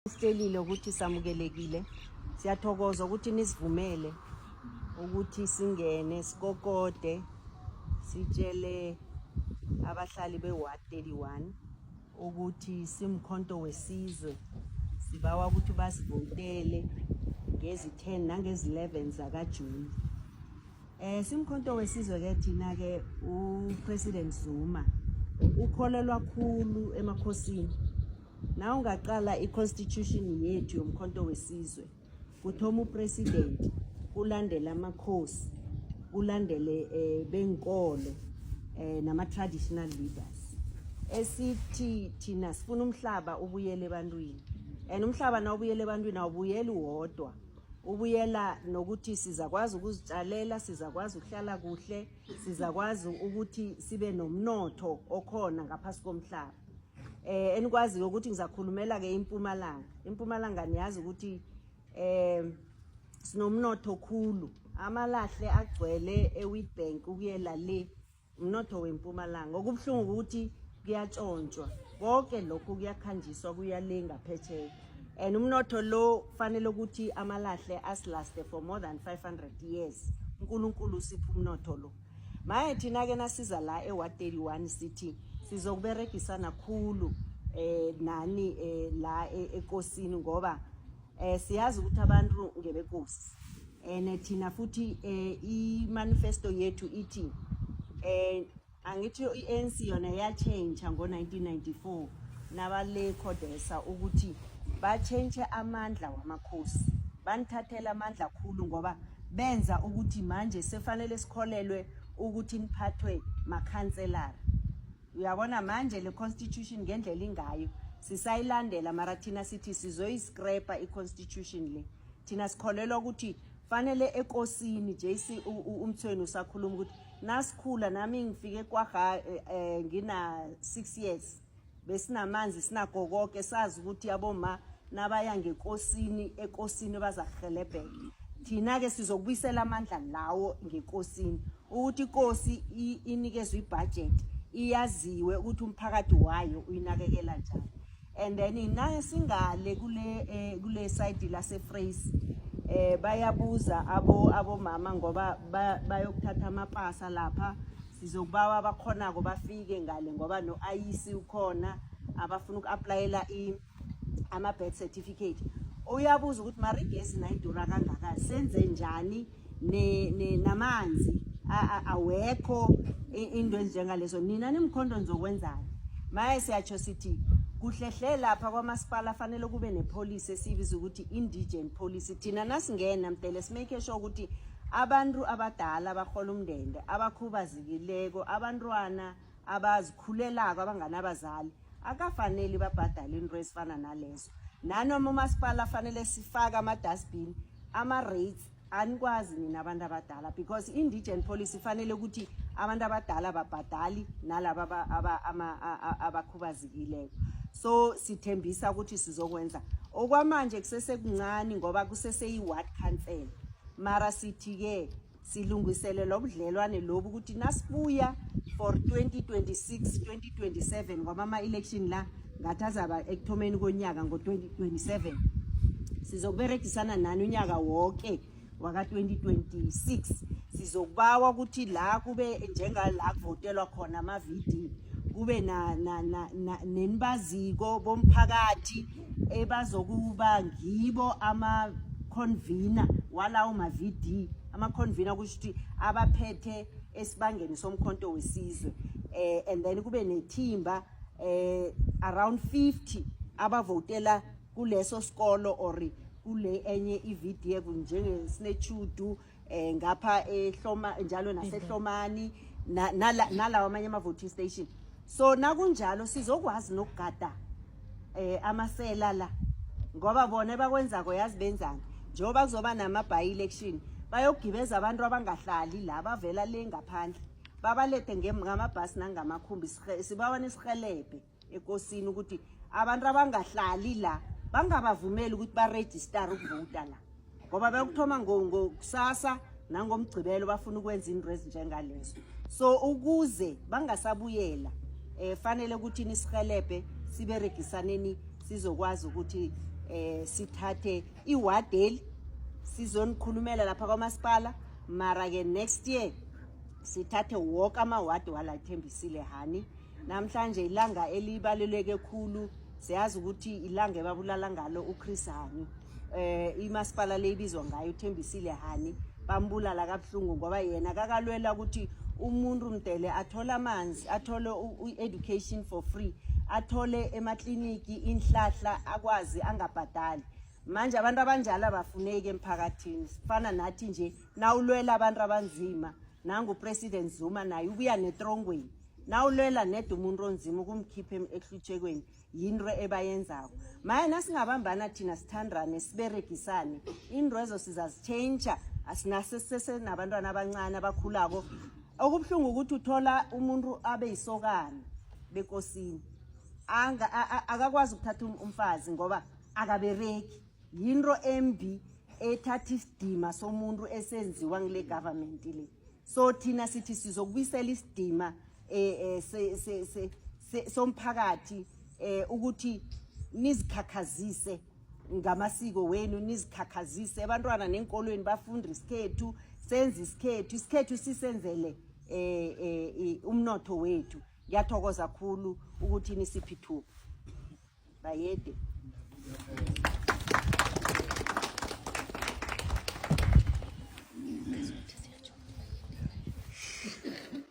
Sitshelile ukuthi samukelekile. Siyathokoza ukuthi nisivumele ukuthi singene sikokode sitshele abahlali be-Ward 31 ukuthi simkhonto wesizwe sibawa ukuthi basivotele ngezi-10 nangezi-11 zakaJuni. Simkhonto wesizwe ke thina ke uPresident Zuma ukholelwa khulu emakhosini. Na ungaqala i-constitution yethu yomkhonto wesizwe kuthoma upresident kulandele amakhosi kulandele benkolo nama traditional leaders esithi thina sifuna umhlaba ubuyele ebantwini and umhlaba nawubuyele ebantwini awubuyeli wodwa, ubuyela nokuthi sizakwazi ukuzitshalela, sizakwazi ukuhlala kuhle, sizakwazi ukuthi sibe nomnotho okhona ngaphasi komhlaba. Enikwaziyo ukuthi ngizakhulumela ke impumalanga. Impumalanga niyazi ukuthi sinomnotho khulu, amalahle agcwele eWitbank ukuyela le umnotho wempumalanga. Okubuhlungu ukuthi kuyatshontshwa konke lokhu, kuyakhanjiswa kuya le ngaphetsheya, and umnotho lo fanele ukuthi amalahle asilaste for more than 500 years. uNkulunkulu usipha umnotho lo. Maye thina ke nasiza la eWard 31 sithi sizokuberegisana khulu nani la ekosini ngoba siyazi ukuthi abantu ngebekosi and thina futhi i-manifesto yethu ithi angithi i-ANC yona yachange ngo-1994 nabale CODESA ukuthi bachange amandla wamakhosi, banithathela amandla khulu ngoba benza ukuthi manje sefanele sikholelwe ukuthi niphathwe makhanselara. Uyabona manje le constitution ngendlela ingayo sisayilandela, mara thina sithi sizoyiscrapa i-constitution le. Thina sikholelwa ukuthi fanele ekosini JC umthweni usakhuluma ukuthi nasikhula nami ngifike kwaga ngina 6 years besinamanzi sinakho konke, sazi ukuthi aboma nabaya ngekosini ekosini bazakuhelebheka. Thina ke sizokubuyisela amandla lawo ngekosini ukuthi inkosi inikezwe ibudget, iyaziwe ukuthi umphakathi wayo uyinakekela njani. And then naye singale kule side lase Freys bayabuza abo abomama ngoba bayokuthatha amapasa lapha. Sizokubawa abakhonako bafike ngale ngoba no IEC ukhona abafuna ukuapplyela ama birth certificate. Uyabuza ukuthi mara igesi nayidura kangaka senze njani ne namanzi awekho, into ezinjengalezo, nina nimkhonto nizokwenzani? Maye siyatsho sithi kuhlehle lapha kwamasipala fanele kube nepolicy esiyibiza ukuthi indigent policy. Thina nasingena mdele simake sure ukuthi abantu abadala abahola umndende, abakhubazekileko, abantwana abazikhulelako abanganabazali akafanele babhadale into ezifana nalezo. Nanoma umasipala fanele sifake ama-dustbin, ama-rates anikwazi nina abantu abadala because indigent policy fanele ukuthi abantu abadala babhadali nalaba abakhubazekileko. So sithembisa ukuthi sizokwenza. Okwamanje kusesekuncane ngoba kuseseyi-ward council, mara sithi-ke silungiselela ubudlelwane lobu ukuthi nasibuya for 2026 2027 ngoba ama-election la ngathi azaba ekuthomeni konyaka ngo-2027, sizokuberegisana nani unyaka wonke waka-2026. Sizokubawa ukuthi la kube njengala kuvotelwa khona ama-VD kube na nenibaziko bomphakathi ebazokuba ngibo ama-convener walawo ma-VD. Ama-convener kusho ukuthi abaphethe esibangeni somkhonto wesizwe and then kube nethimba around 50 abavotela kuleso sikolo or kule enye i-VD njenge-Sinechudu ngapha ehloma njalo nasehlomani nalawa amanye ama voting station. So nakunjalo sizokwazi nokugada amasela la ngoba bona bakwenzako yazi benzani njengoba kuzoba nama by election bayogibeza abantu abangahlali la bavela le ngaphandle babalethe ngamabhasi nangamakhumbi. Sibawa nisihelebhe ekosini ukuthi abantu abangahlali la bangabavumeli ukuthi baregister ukuvota la ngoba bekuthoma ngokusasa nangomgcibelo bafuna ukwenza into ezinjengalezo. So ukuze bangasabuyela fanele ukuthi nisihelebhe siberegisaneni sizokwazi ukuthi Sithathe iwadeli sizonikhulumela lapha kwamasipala, mara ke next year sithathe woke amawadi wala Thembisile Hani. Namhlanje ilanga elibaluleke khulu, siyazi ukuthi ilanga ebabulala ngalo uChris Hani. Imasipala leyibizwa ngayo uThembisile Hani, bambulala kabuhlungu ngoba yena kakalwela ukuthi umuntu mdele athole amanzi, athole i-education for free, athole emakliniki inhlahla, akwazi angabhadali. Manje abantu abanjalo abafuneki emphakathini. Sifana nathi nje, nawulwela abantu abanzima, nangu President Zuma naye ubuya netrongweni. Nawulwela neda umuntu onzima ukumkhipha ekuhlutshekweni, yinto ebayenzako. Maye, nasingabambana thina, sithandane, siberegisane, into ezo sizazitshentsha. Asinase sesenabantwana abancane abakhulako. Okubuhlungu ukuthi uthola umuntu abe yisokana bekosini, akakwazi ukuthatha umfazi ngoba akabereki. Yinto embi ethatha isidima somuntu esenziwa ngile government le. So thina sithi sizokubuyisela isidima somphakathi, ukuthi nizikhakhazise ngamasiko wenu, nizikhakhazise abantwana nenkolweni bafunde isikhethu, senze isikhethu, isikhethu sisenzele umnotho wethu. Ngiyathokoza khulu ukuthi nisiphi ithuba. Bayede.